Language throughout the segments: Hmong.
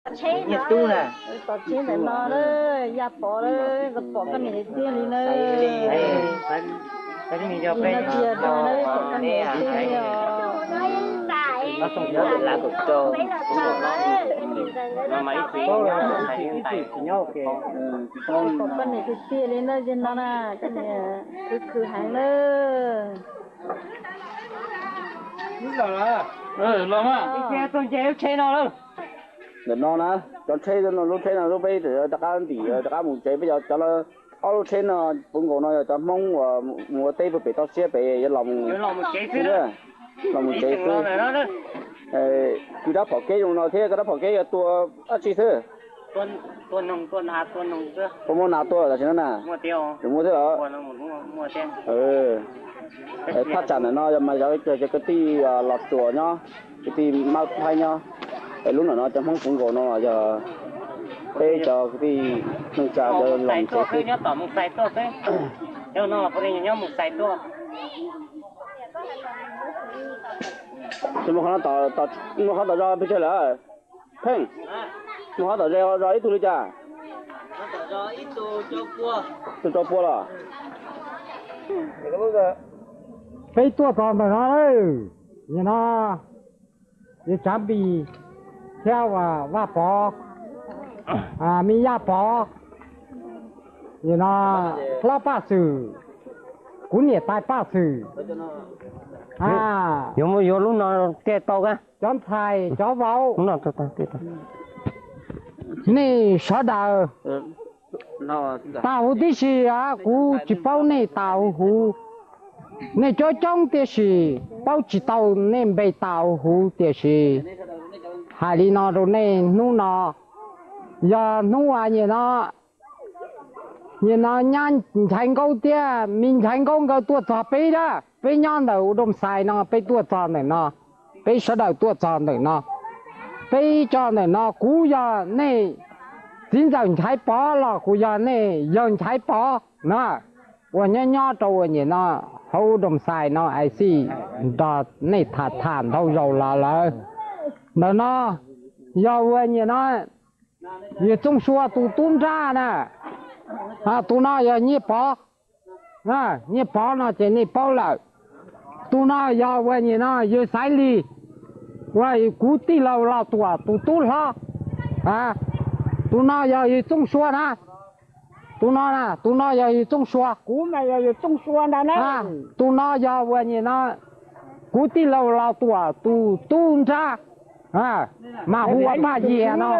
Nyiaj tub na. Tom tsheb ntawm no, Yaj Pov, pom koj niam tiag li na. Tias pom koj niam tiag li os. Pom koj niam tiag tiag li na, no na, koj niam khwv khwv heev na. Los mas, txog nce lub tsheb no lawm. Ntawm no na, cov tsheb no, lub tsheb no lub peb rov qab ntim rov qab mus tsev, peb cov, cov ob lub tsheb no puv nkaus no yog cov Hmoob uas mus ua teb puag pem toj siab pem yuav los mus, los mus tsev xwb. Koj rab phom keb zoo no thiab, koj rab phom keb yuav tua dab tsi xwb? Puas muaj nas tua tam sim no na? Tsis muaj thiab los? Thaj tsam ntawm no yog mas yog cov kwv tij Los Tsuas nyob, kwv tij Mab Thaib nyob, es lub ntawm no cov Hmoob puv nkaus no los yog peb cov kwv tij neej tsa cov los mus tsev xwb. Muaj qhov tom zos pes tsawg lawm? Pheej, muaj qhov tom zos ib tug li cas? Tus rau pua los? Peb tuaj txog ntawm no, nim no yawg Tsav Npis thiab Vaj Pov, me Yaj Pov, nim no hlob Paj Xwm, kuv niam tais Paj Xwm, yuav, yuav lub no tiag tau, cov ntxhais cov vauv, nej sawv daws tag huv tib si, kuv tsis paub nej tag huv huv, nej coob coob tiam sis paub tsis tau nej npe tag huv huv, tiam sis hais li no rau nej, hnub no yog hnub uas nim no, nim no nyab Nchaiv Nkaub thiab me Nchaiv Nkaub nkawd tuaj txog peb na, peb nyob ntawm U Doo Xais no, peb tuaj txog ntawm no, peb sawv daws tuaj txog ntawm no, peb tso ntawm no, kuv yog nej txiv ntxawm Nchaiv Pov los kuv yog nej yawg Nchaiv Pov na, uas nyob nyob rau uas nim no hauv U Doo Xais no, es xij nrog nej tham tham ntau zaus los lawm. Ntawm no yog uas nim no yawg Txooj Sua tus tub nrab na, tus no yog Nyiaj Pov. Nyiaj Pov no ces nej paub lawm. Tus no yog uas nim no yawg Xaiv Lis, uas kuv tij laug Los Tuam tus tub hlob. Tus no yog yawg Txooj Sua na. Tus no, tus no yog yawg Txooj Sua. Kuv mas yog yawg Txooj Sua ntag na. Tus no yog uas nim no kuv tij laug Los Tuam tus tub nrab, mas hu ua Paj Yias no,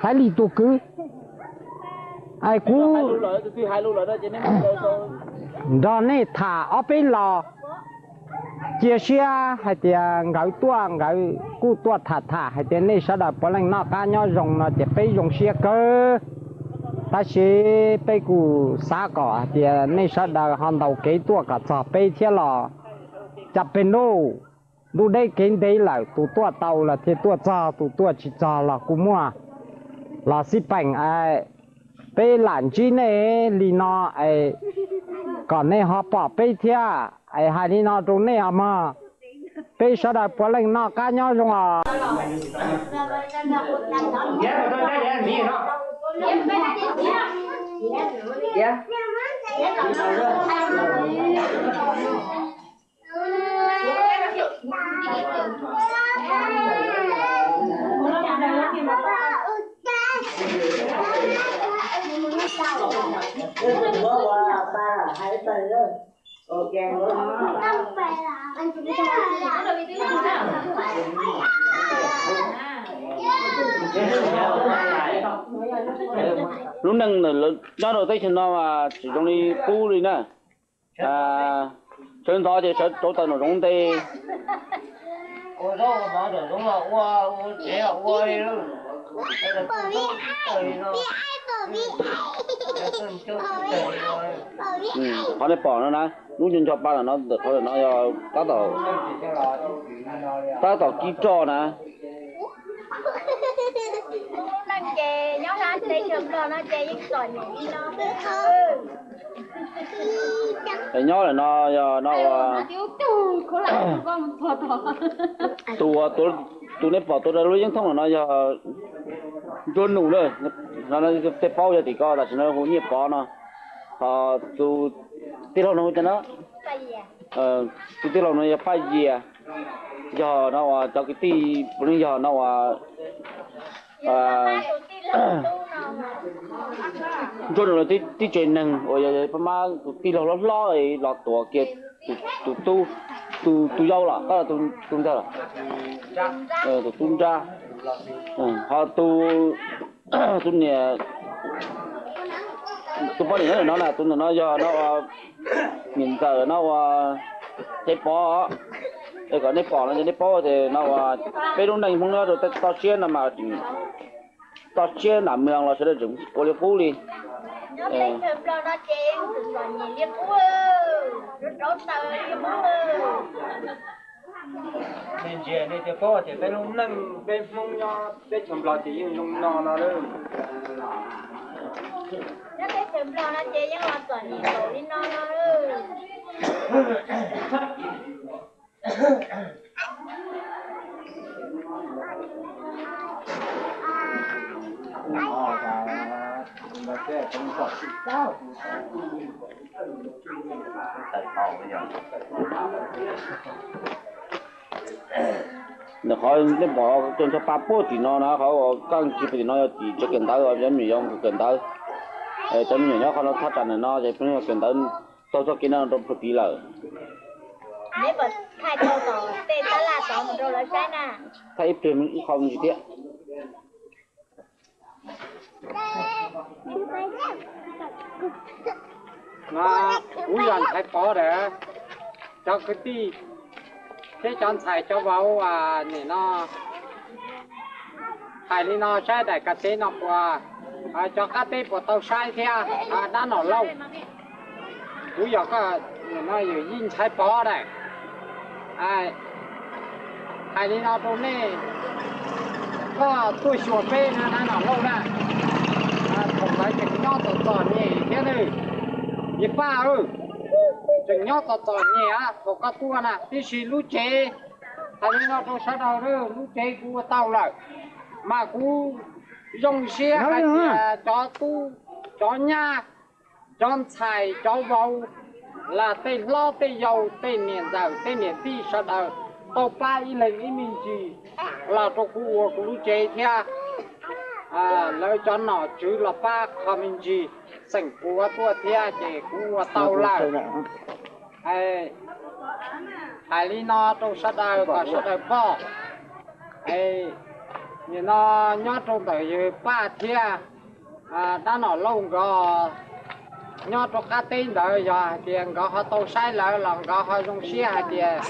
Xaiv Lis tus kwv. Es kuv nrog nej tham ob peb los, cia siab hais tias nkawd tuaj nkawd kuj tuaj tham tham hais tias nej sawv daws puav leej noj qab nyob zoo no ces peb zoo siab kawg. Tab sis peb kuj xav kom hais tias nej sawv daws ho ntaus kev tuaj kom txog peb thiab los. Cas pes ntuj, ntuj deb kev ntev lawm, tus tuaj tau los thiaj tuaj txog, tus tuaj tsis txog los kuj muaj los xij peem. Peb lam ntsib nej li no es kom nej ho pom peb thiab. Es hais li no rau nej os mog, peb sawv daws puav leej noj qab nyob zoo os. Lub neej nyob rau teb chaws no mas tsis zoo li qub li na. Sawv ntxov ces sawv rauv taws nraum zoov nte. Qhov nej pom no na, lub ncho ncho pa ntawm no, ntawm qhov ntawm no yog tab tom kib roj na. Es nyob lawm no yog no ua tus ua tus Tus nej pom tuaj rau lub yeeb thooj no yog Ntsuag Nus na, tej paub yog tim ko, tam sim no hu Nyiaj Pov no. Ho tus tij laug no hu cas no, tus tij laug no yog Paj Yias, yog no uas cov kwv tij puav leej yog no uas Ntsuag Nus tib tsev neeg uas yog Paj Mab tus tij laug hlob hlob los tuav kiag tus tub, tus yau los, tus ntxawg los, tus tub nrab, ho tus niam, tus poj niam nyob ntawm no na, tus ntawm no yog no ua niam ntxawm no ua Nyiaj Pov. Es kom nej pom no ces nej paub tias no ua peb lub neej Hmoob nyob rau toj siab no mas toj siab nram moos los sawv daws tseem ua li qub li. Nej ntsia nej thiaj paub tias peb lub neej peb Hmoob nyob teb chaws Nplog ces yeej zoo no no lawm. Nyob teb chaws Nplog no ces yeej los txom nyem npaum li no no lawm. Ntawm qhov nej pom cov ntsha pa puag tim no na, qhov kaj ntsis puag tim no yog tim tsev kawm ntawv, cov me nyuam yaus kawm ntawv. Cov me nyuam nyob qhov no thaj tsam ntawm no ces peb yog kawm ntawv taug txoj kev no rau puag tid lawm. Thaij ib pliag ib qho me ntsis thiab. Kuv yog Nchaiv Pov ntawd, cov kwv tij thiab cov ntxhais cov vauv nim no hais li no saib daim ka teb no puas, cov qab teb puas tau saib thiab dab nom lauj. Kuv yog koj nim no yawm yij Nchaiv Pov daim, hais li no rau nej, koj tuaj xyuas peb na dab nom lauj na. Thaum ntawd tseem nyob txom txom nyem thiab nawb, yawg Paj, tseem nyob txom txom nyem thaum koj tuaj na, tiam sis lub tsev, hais li no rau sawv daws, lub tsev kuv ua tau lawm, mas kuv zoo siab hais tias cov tub cov nyab, cov ntxhais cov vauv, los tej hlob tej yau, tej niam ntxawm tej niam tij sawv daws tau pab ib leeg ib me ntsis los rau kuv ua kuv lub tsev thiab. Lawv cov nom tswv los pab qho me ntsis, xeem kuv tuaj thiab ces kuv ua tau lawm. Hais li no rau sawv daws kom sawv daws pom. Nim no nyob rau ntawm yawg Paj thiab dab nom lauj nkawd nyob rau qab teb ntawd, yog hais tias nkawd ho tau saib lawm los nkawd ho zoo siab hais tias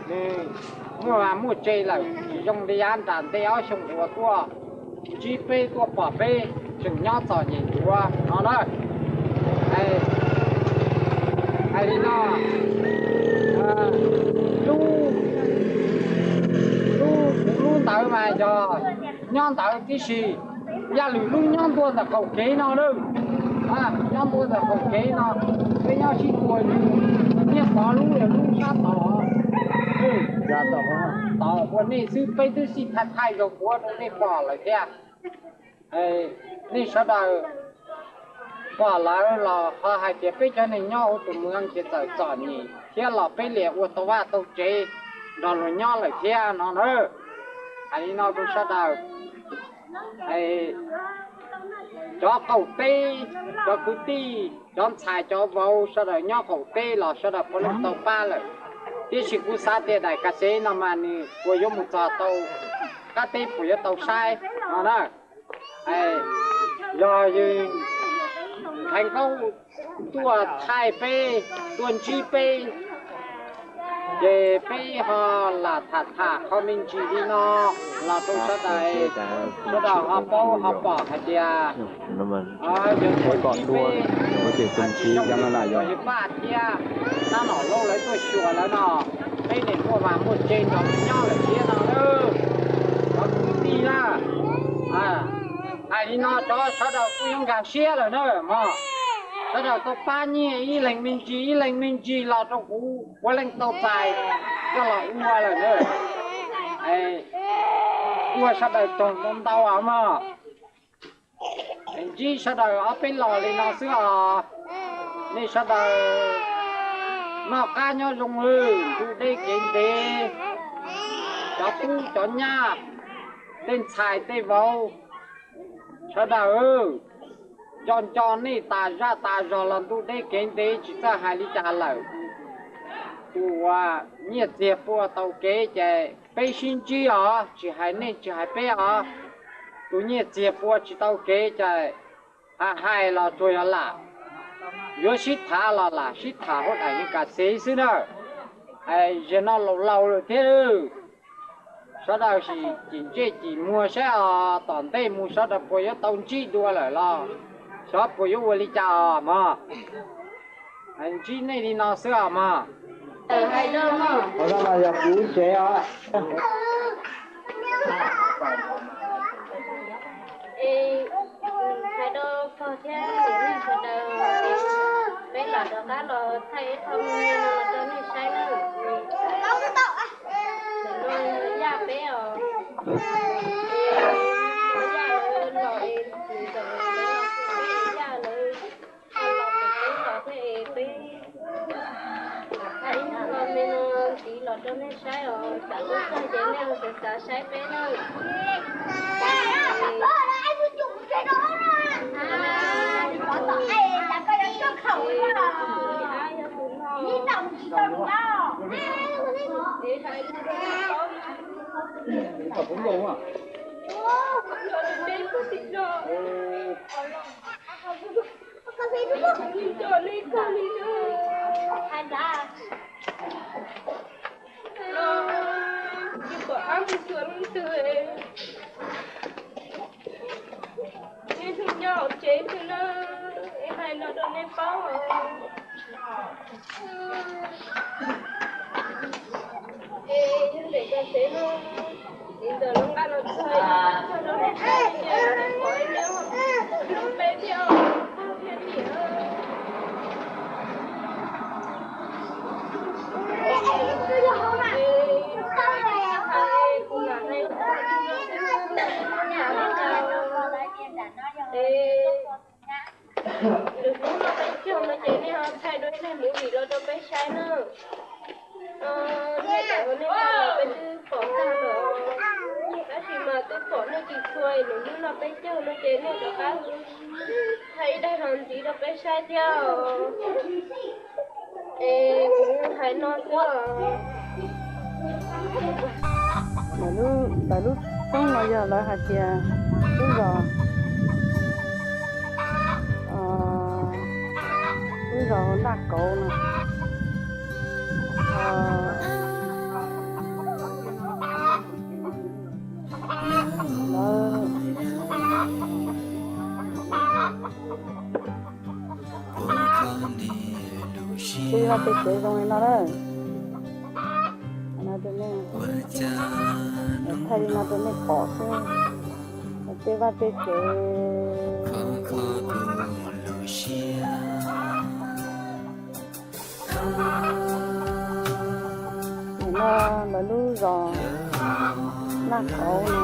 nws muaj vaj muaj tsev lawm, tsis zoo li yav nram ntej ob xyoo uas tuaj ntsib peb tuaj pom peb tseem nyob txom nyem ncuav no na. Hais li no, lub, lub, kuv lub ntawd mas yog nyob ntawd tib si, Yaj Lwm lub nyob ntua ntawm qaum kev no lawm. Nyob ntua ntawm qaum kev no, peb nyob sib tua, Nyiaj Pov lub, lub sab tod, tod ua nej xwb, peb twb xij thaij thaij zoo dua rau nej pom lawm thiab. Nej sawv daws pom lawm los ho hais tias peb cov neeg nyob hauv tus moos ces txawm txom nyem thiab los peb liam ua tau vaj tau tsev nrog luag nyob lawm thiab no na. Hais li no rau sawv daws, cov qaum teb, cov kwv tij, cov ntxhais cov vauv sawv daws nyob qaum teb los sawv daws puav leej tau pab lawm. Tiam sis kuv xav tias daim ka tsev no mas nws puas yuav mus txog tau qab teb puas yuav tau saib no na. Yog yog Nchaiv Nkauj tuaj thaij peb, tuaj ntsib peb, ces peb ho lam tham tham qho me ntsis li no los rau sawv daws, sawv daws ho paub ho pom hais tias yog Nchaiv Nkauj ntsib peb, yog Paj thiab Nab Nom Lauj lawv tuaj xyuas lawm no, peb nim muaj vaj muaj tsev nrog nyob lawm thiab no. Cov kwv tij na, hais li no cov sawv daws kuj yuav nkag siab lawm na mog. Sawv daws tau pab nyiaj ib leeg me ntsis ib leeg me ntsis los rau kuv puav leej tau txais coj los ua lawm na. Ua sawv daws toog ntau ntau os mog. Ntsib sawv daws ob peb los li no xwb os. Nej sawv daws noj qab nyob zoo, ntuj deb kev ntev, cov tub cov nyab, tej ntxhais tej vauv, sawv daws nco nco nej tas zaj tas zog los ntuj deb kev ntev tsis txawj hais li cas lawm. Tus uas nyiaj txiag pua tau kev ces peb sib ntsib os, tsis hais nej tsis hais peb os. Tus nyiaj txiag pua tsis tau kev ces hais hais los tsuas yog lam yuav sib tham los lam sib tham hauv daim niag kas xev xwb na. Zaum no laus laus lawm thiab, sawv daws sim cim ntsej cim muag saib os, tom ntej mus sawv daws puas yuav tau ntsib dua lawm los xyov puas yuav ua li cas os mog. Ntsib nej li no xwb os mog. Qhov no mas yog kuv tsev os. Es hais rau pog thiab niam neej sawv daws, peb lam rov qab los thaij ib qho me me no los rau nej saib na. Ntawm no yog yaj peb os. Es yaj lawv los es nws ntawm no yaj lawv los pem peb los thiab es peb thaij ib qho me no ntxiv los rau nej saib os. Tsam tub txog ces nej ho xav xav saib peb na. Tsis pom qab mus xyuas leej twg. Nej hnub nyob hauv tsev twg na, es hais no rau nej paub. Es yog ntawm cov tsev no, txiv ntxawm lawv nqa los txog, txog rau nej saib ces nej pom nej lub npe thiab pog thiab niam. Kuv mam hais es lwm hnub no peb caug no ces nej ho thaij dua ib daim movie los rau peb saib na. Nej tau nej tau los peb twb pom tag lawm, tab sis mas twb pom nej tsis tshua, lwm hnub no peb caug no ces nej rov qab thaij ib daim no ntxiv rau peb saib thiab os. Es kuv hais no xwb os. Ntawm lub xeeb no yog lawv hais tias lub zos, lub zos Naj Kauv no. Lawv tej vaj tej tsev zoo li no na. Thaij li no rau nej pom xwb. Tej vaj tej tsev. Nim no lawv lub zos Naj Kauv no,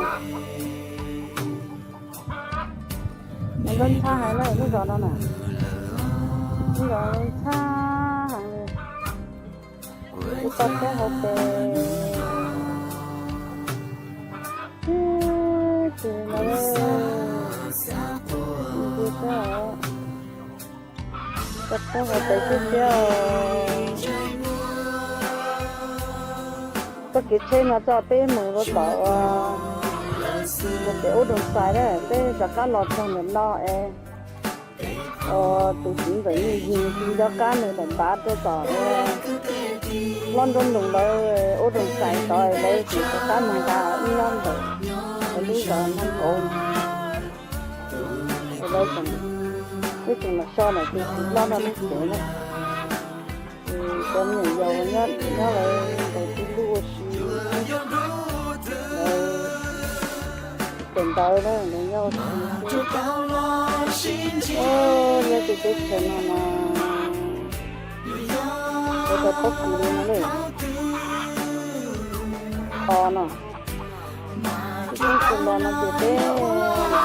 nws ntxhab heev na, lub zos no na, lub zos ntxhab heev li. Ib toj teb hauv pes tib si no, toj teb hauv pes tib si. Txoj kev tsheb no txoj peb mus rau tom ua, mus pem ub Doos Xais na, peb rov qab los txog ntawm no es tus txiv ntxawm Nyiaj Yig nws tsis nco qab nws tawm npav rau tom hlob Nruab Nus lawv ub Doos Xais tod, lawv tsis rov qab mus nqa ib nyob ntawm lawv lub zos Naj Kauv. Lawv tseem, lawv tseem los so ntawm tus txiv hlob no lub tsev na. Ces cov me nyuam yaus nyob, nyob lawv nkaus tib lub ua si, lawv tes ntawd na, lawv nyob ua si xwb. Nyob ces teb chaws no mas lawv tau pob kws li no lawm. Qhov no, Tus los no ces peb